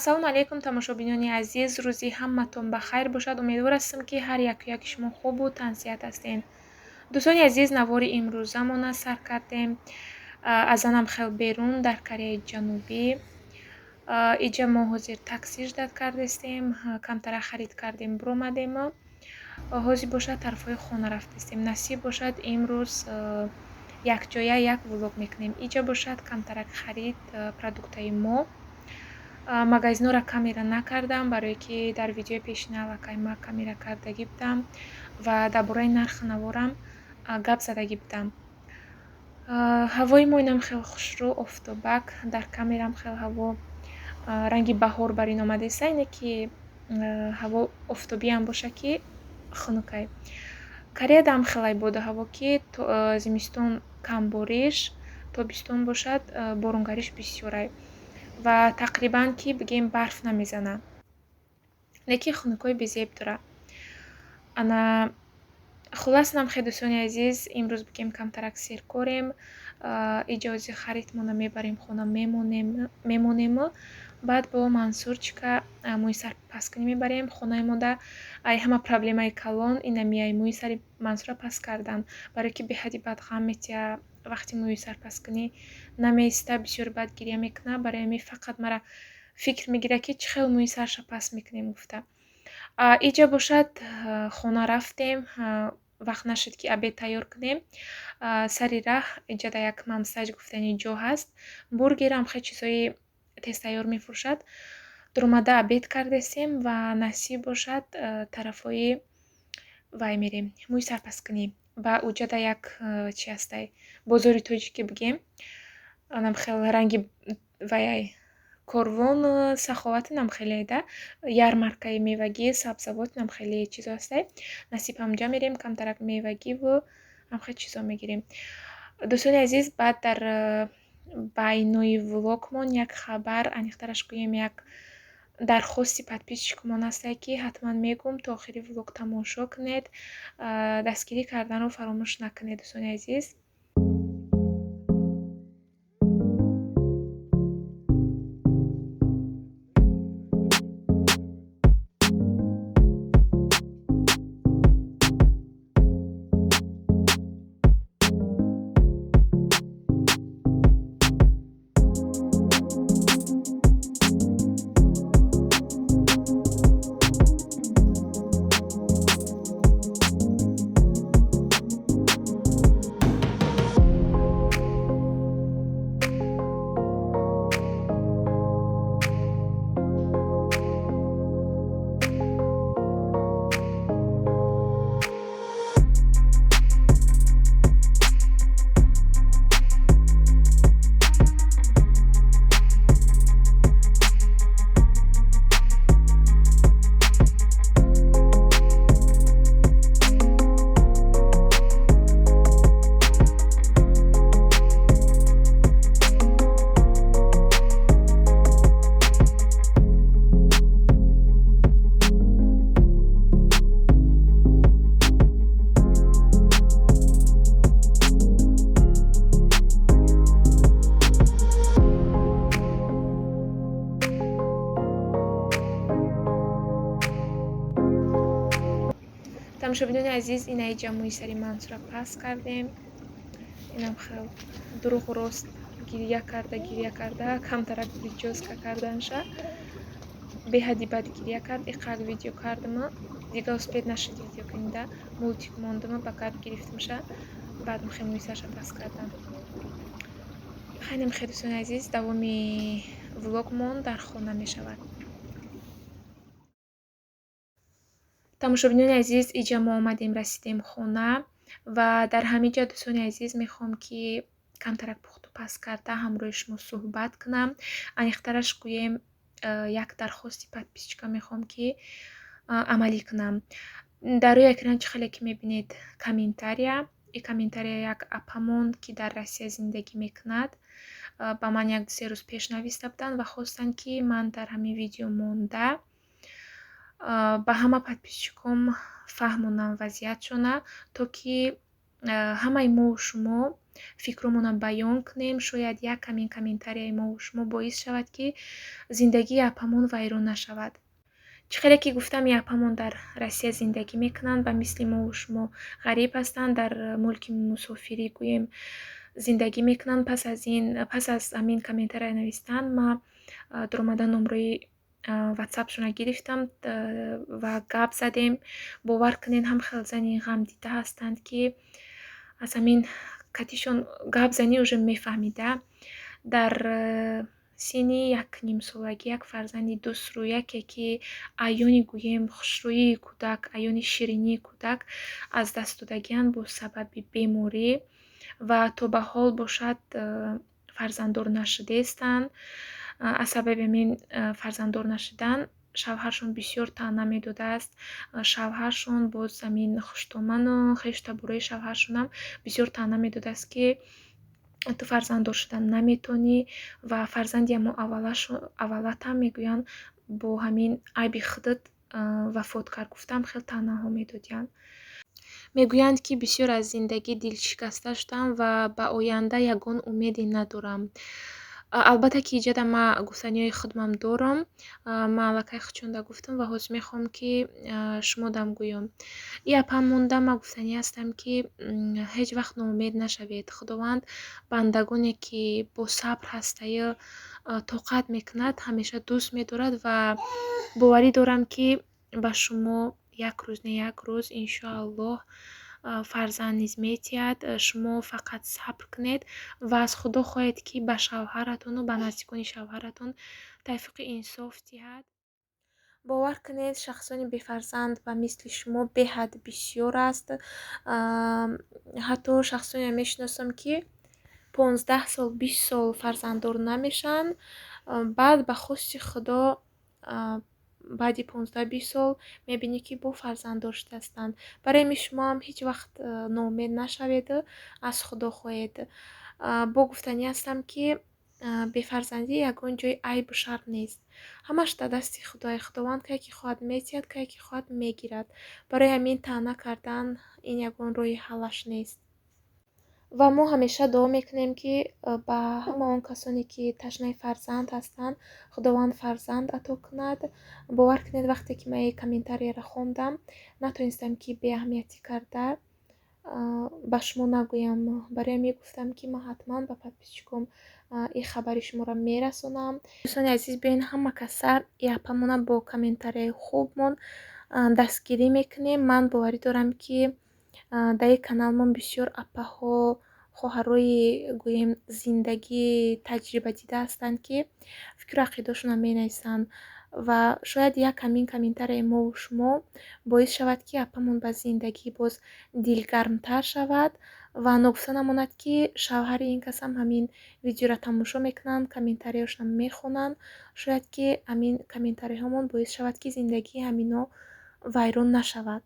Ассалому алайкум, тамошобинони азиз, рӯзи ҳаматон ба хайр бошад. Умедвор ҳастам, ки ҳар яку яки шумо хубу тансиҳат ҳастед. Дӯстони азиз, навори имрӯзамона сар кардем аз занам хел берун дар Кореяи Ҷанубӣ. Иҷа мо ҳозир такси ждать кардестем, камтара харид кардем, биромадему. Ҳозир бошад, тарафҳои хона рафтестем. Насиб бошад, имрӯз якҷоя як влог мекунем. Иҷа бошад, камтарак харид продуктаи мо. Магазинҳоро камера накардам, барое ки дар видеои пешина аллакай ма камера кардагӣ будам ва дар бораи нархи наворам гап задагӣ будам. Ҳавои мо инам хеле хушрӯ, офтобак, дар камерам хеле ҳаво ранги баҳор бар ин омадеста, ине ки ҳаво офтобиам боша, ки хунукай. Кореядаам хелай боду ҳаво, ки зимистон камбориш, тобистон бошад, боронгариш бисёрай ва тақрибан, ки бигем, барф намезана, лекин хунукҳои безеб дорад. Ана, хуллас, намхе, дӯстони азиз, имрӯз бигем, камтарак серкорем. Иҷози харидмона мебарем, хона мемонему, баъд бо Мансурчика мӯи сар пасткунӣ мебарем. Хонаи мода ай ҳама проблемаи калон инамияй мӯи сари Мансура паст кардан, барое ки беҳади бад ғам метиҳа. Вақти мӯи сар пасткунӣ намеиста, бисёр бад гиря мекунад. Барои ҳамин фақат мара фикр мегирад, ки чӣ хел мӯи сарша паст мекунем гуфта. Иҷа бошад, хона рафтем, вақт нашуд, ки обед тайёр кунем. Сари раҳ иҷада як мамсаҷ гуфтани ҷо ҳаст, бургерам хеле чизҳои тезтайёр мефурӯшад. Дуромада обед кардесем ва насиб бошад, тарафҳои вай мерем, мӯи сарпасткунӣ. Ба уҷада як чи ҳастай, бозори тоҷикӣ бигем, анам хел ранги ваяй корвон саховат нам хеле да ярмаркаи мевагӣ, сабзавот, нам хеле чизо ҳастай. Насиб, ҳамҷа мерем, камтарак мевагиву ҳамхел чизо мегирем. Дӯстони азиз, баъд дар байнои влогмон як хабар, аниқтараш гӯем, як дархости подписчикумон ҳастай, ки ҳатман мегӯм, то охири влог тамошо кунед, дастгирӣ карданро фаромӯш накунед, дӯстони азиз. Тамошобинони азиз, инаиҷа мӯи сари Мансура паст кардем. Инам хел дурӯғу рост гиря карда, гиря карда, камтарак причёска карданша беҳади бад гиря кард. Иқак видео кардама, дига успеть нашуд видео кунида, мультик мондама, ба гап гирифтамша, баъд мхе мӯи сарша паст кардам. Хайнам хе, дӯстони азиз, давоми влогмон дар хона мешавад. Тамошобинони азиз, иҷа мо омадем, расидем хона ва дар ҳамин ҷо, дӯстони азиз, мехоҳам, ки камтарак пухту паз карда ҳамроҳи шумо суҳбат кунам. Аниқтараш гӯем, як дархости подписчика мехоҳам, ки амалӣ кунам. Дар рӯи экран чӣ хеле ки мебинед, комментария. И комментария як апамон, ки дар Россия зиндагӣ мекунад, ба ман як дусе рӯз пеш нависта буданд ва хостанд, ки ман дар ҳамин видео монда ба ҳама подписчиком фаҳмонам вазъиятшона, то ки ҳамаи мову шумо Фикрумона баён кунем. Шояд як ҳамин комментарияи мову шумо боис шавад, ки зиндагии апамон вайрон нашавад. Чӣ хеле ки гуфтам, и апамон дар Россия зиндагӣ мекунанд, ба мисли мову шумо ғариб ҳастанд, дар мулки мусофирӣ гӯем зиндагӣ мекунанд. Пас аз ин, пас аз ҳамин комментария навистан, ма дуромада номрои ватсапшона гирифтам ва гап задем. Бовар кунед, ҳам хел зани ғамдида ҳастанд, ки аз ҳамин катишон гап занӣ уже мефаҳмида. Дар синни 1,5 солагӣ як фарзанди дӯстрӯяке, ки аёни гӯем хушрӯии кӯдак, аёни ширинии кӯдак аз даст додагианд бо сабаби беморӣ ва то ба ҳол бошад фарзанддор нашудаестанд. Аз сабаби ҳамин фарзанддор нашудан шавҳаршон бисёр таъна медодааст. Шавҳаршон боз ҳамин хуштоману хешу табораи шавҳаршонам бисёр таъна медодааст, ки ту фарзанддор шудан наметонӣ ва фарзанди ҳамо аввалатам мегӯянд бо ҳамин айби худат вафот кард гуфтам, хел таънаҳо медодиянд. Мегӯянд, ки бисёр аз зиндагӣ дилшикаста шудам ва ба оянда ягон умеде надорам. Албатта ки иҷада ма гуфтаниҳои худмам дорам. Ма аллакай хучонда гуфтам ва ҳозир мехоҳам, ки шумо дам гӯём. И апам монда ма гуфтанӣ ҳастам, ки ҳеҷ вақт ноумед нашавед. Худованд бандагоне, ки бо сабр ҳастаю тоқат мекунад, ҳамеша дӯст медорад ва боварӣ дорам, ки ба шумо як рӯз не як рӯз, иншоаллоҳ, фарзанд низ метиҳад. Шумо фақат сабр кунед ва аз Худо хоҳед, ки ба шавҳаратону ба наздикони шавҳаратон тавфиқи инсоф диҳад. Бовар кунед, шахсони бефарзанд ба мисли шумо беҳад бисёр аст. Ҳатто шахсоне мешиносам, ки 15 сол, 20 сол фарзанддор намешаванд, баъд ба хости Худо баъди 15-20 сол мебинӣ, ки бо фарзанддор шудаастанд. Барои ҳамин шумоам ҳеҷ вақт ноумед нашаведу аз Худо хоҳед. Бо гуфтанӣ ҳастам, ки бефарзандӣ ягон ҷои айбу шарм нест, ҳамаш дар дасти Худое. Худованд кай ки хоҳад метиҳад, кай ки хоҳад мегирад. Барои ҳамин таъна кардан ин ягон роҳи ҳаллаш нест. Ва мо ҳамеша дуо мекунем, ки ба ҳама он касоне, ки ташнаи фарзанд ҳастанд, Худованд фарзанд ато кунад. Бовар кунед, вақте ки ман ин комментарияро хондам, натонистам, ки беаҳамиятӣ карда ба шумо нагӯям. Барои ҳамин гуфтам, ки ман ҳатман ба подписчиком ин хабари шуморо мерасонам. Дӯстони азиз, биёен ҳама каса и апамона бо комментарияи хубмон дастгирӣ мекунем. Ман боварӣ дорам, ки дар ин каналмон бисёр апаҳо, хоҳарои гӯем зиндагӣ таҷрибадида ҳастанд, ки фикру ақидаошонро менависанд ва шояд як ҳамин комментарияи мову шумо боис шавад, ки апамон ба зиндагӣ боз дилгармтар шавад. Ва ногуфта намонад, ки шавҳари ин касам ҳамин видеоро тамошо мекунанд, комментарияшонро мехонанд. Шояд ки ҳамин комментарияҳомон боис шавад, ки зиндагии ҳамино вайрон нашавад.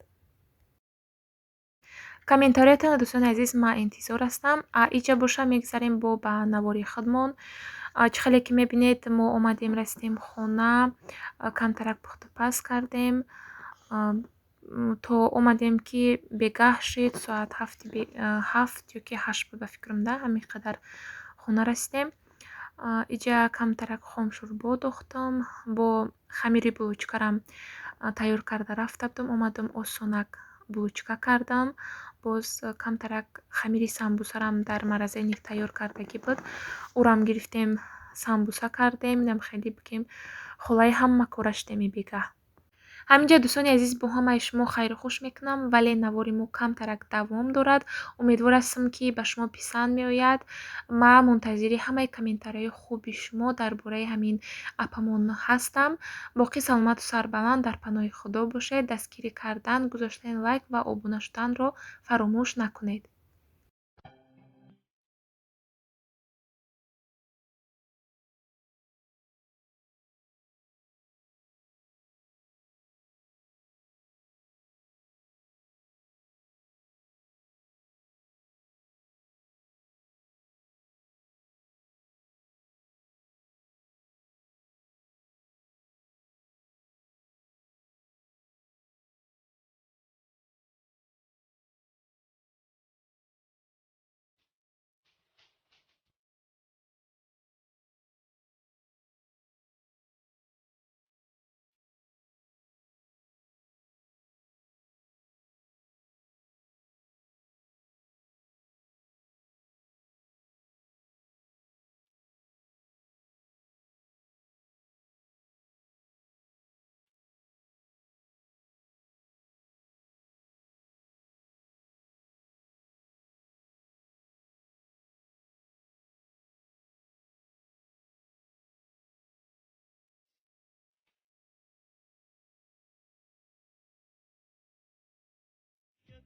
Комментариятонро, дӯстони азиз, ман интизор ҳастам. Иҷа боша мегзарем бо ба навори худмон. Чӣ хеле ки мебинед, мо омадем, расидем хона, камтарак пухтупаз кардем, то омадем, ки бегаҳ шид, соат 7 ё ки 8 буд, ба фикрам, да ҳамин қадар хона расидем. Иҷа камтарак хомшӯрбо дохтам, бо хамири булочкарам тайёр карда рафта будам. Омадам, осонак булочка кардам. Боз камтарак хамири самбусарам дар морозильник тайёр кардагӣ буд, ӯрам гирифтем, самбуса кардем. Инам хеле бигем, холаи ҳама кора шудем и бегаҳ. Ҳаминҷа, дӯстони азиз, бо ҳамаи шумо хайру хуш мекунам, вале навори мо камтарак давом дорад. Умедвор ҳастам, ки ба шумо писанд меояд. Ман мунтазири ҳамаи комментарияҳои хуби шумо дар бораи ҳамин апамон ҳастам. Боқӣ саломату сарбаланд, дар паноҳи Худо бошед. Дастгирӣ кардан, гузоштани лайк ва обуна шуданро фаромӯш накунед.